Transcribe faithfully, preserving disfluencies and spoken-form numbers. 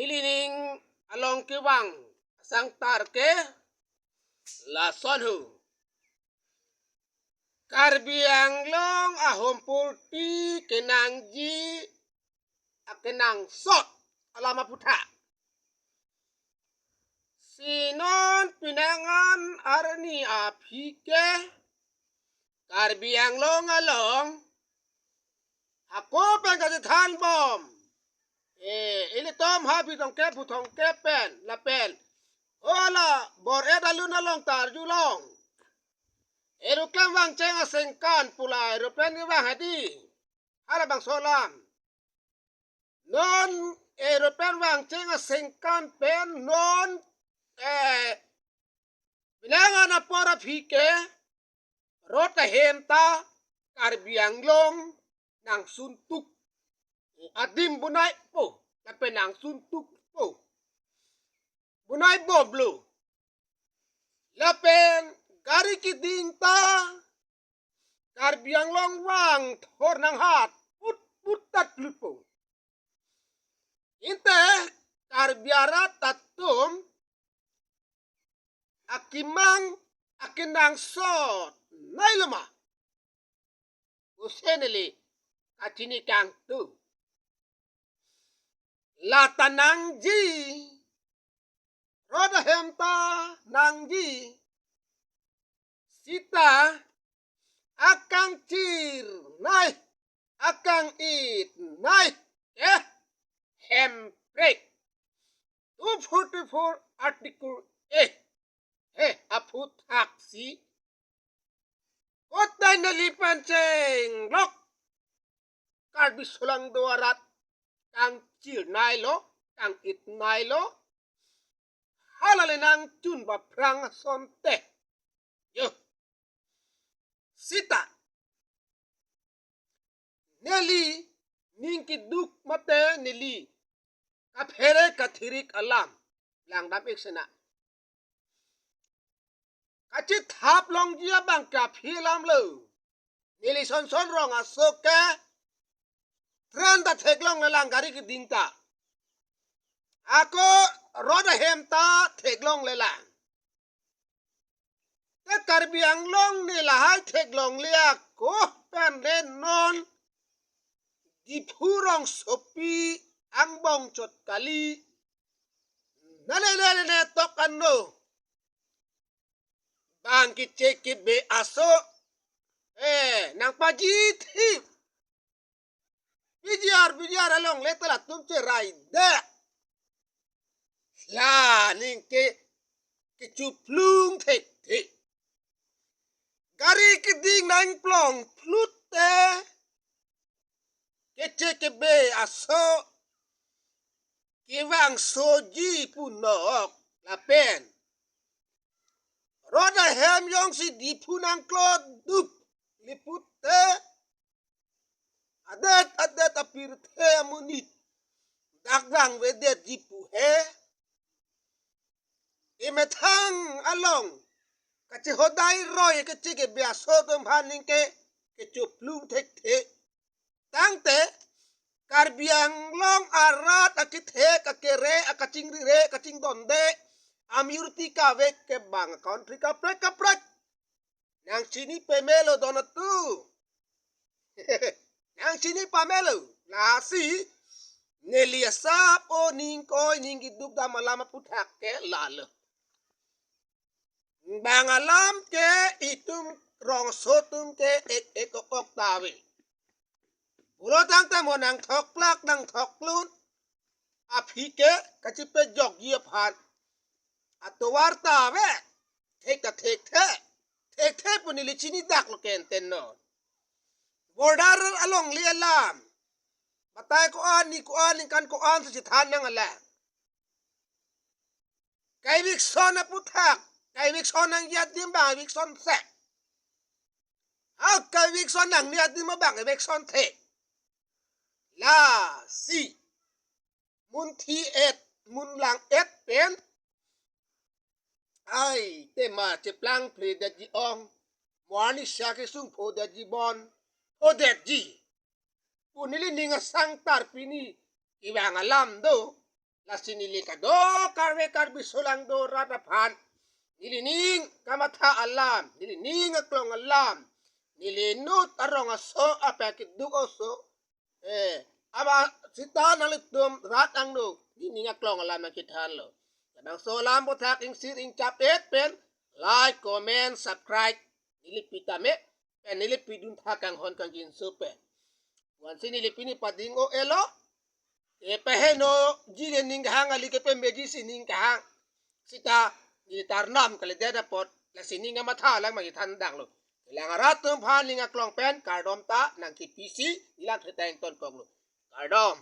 Nelining along kevang asangtar ke lason ho. Karbi Anglong ahom purti kenangji akenangsot alam aputhak. Si non penang an arni aphi ke Karbi Anglong along hako pen kachethan bom. Eh, ilitum ha Bithongkep Bhuthongkep pen lapen hala bor-et alun along tarjulong. Aeroplane vangcheng asengkan pu la aeroplane kevang hadi. Halabangso alam. Non aeroplane vangcheng asengkan pen non, eh, penang an apor aphi ke rot ahem ta Karbi Anglong nangsuntuk. Adim bonai po, lapen nangsuntuk po. Bonai bomlo. Lapen gari keding ta Karbi Anglong vang thor nanghat put put tat lupo. Inte Karbi arat atum akemang akenangsot nailo ma? Useneli kachini kangtung. Lata nangji, rot ahem ta nangji. Sita akangchir nai, akang-it nai, eh, hemprek. Two forty-four Article A. He, aphuthaksi. Kotai neli pancheng lok. Karbi solangdo arat kangchir nailo, kang-it nailo. Hala le nangchun ba phrang asonte. Yo. Sita. Neli ning keduk mate neli kaphere kathirik alam langdam-ik sena. Kachethap longji abang ke aphi alamlo. Neli son son rong aso ke train ta theklonglelang, gari keding ta. Ako rot ahem ta theklonglelang. Te Karbi Anglong ne lahai theklongle ako pen le non Diphu rongsopi angbong chot kali. Nale le le tok anlo. Bang keche kebe aso. Eh, nangpaji thip. P G R, P G R along le ta latum cherai de. La ning ke kechuplung thekthek. Gari keding nangplong phlut te. Keche kebe aso kevangsoji punok lapen rot ahem jongsi Diphu nangklodup liput te adet adet apirthe amonit dak vangvedetji pu he. Emethang along kachehodai roi keche kebe aso atum aphan ning ke kechuplung thekthe. Tangte Karbi Anglong arat akethek akere akachingrire akachingdonde amyurti kavek ke bang country kaprek kaprek. Nangchini pamelo don atum. Nangchini pamelo. Lasi neli asap o ning koi ning keduk dam alam aputhak ke lalo. Bang alam ke itum rongso atum ke ek ek ok ok ta ave. Pulo tangte mo nangthokplak nangthoklun aphi ke kachipejokji aphan atovar ta ave. Thek ta thekthe. Thekthe pu neli chini daklo ke enten non. Border along le alam. Batai ko-an, ni ko-an, ningkan ko-an si chethan nanglang. Ka-eviction aputhak, ka-eviction nangji adim bang eviction se. Ha, ka-eviction nangji adim bang eviction the. Lasi munthi et, munlang et pen ai tema cheplangphledetji ong, mo arnisa kesung phodetji bon, phodetji pu neli ning asangtar pini kevang alam do. Lasi neli kadokave Karbi aso along do rat aphan neli ning kamatha alam, neli ning aklong alam, neli inut arong aso ape keduk aso, eh, ama sita nanglitum rat angno neli ning aklong alam nangkethanlo. Labangso alam aphuthak ingsir ingchap-et pen like, comment, subscribe neli pitame pen neli pidun thak kanghon kangjinso pen. Vansi neli pini pading-o-elo. E, pehenoji le ning kehang, ali kepemejisi ning kehang. Sita neli ta arnam kalidet apot lasi ning kamatha alam nangkethan danglo. Kelang arat atum aphan ning aklong pen kardom ta nangkepisi neli lam theta ingtonkoklo. Kardom.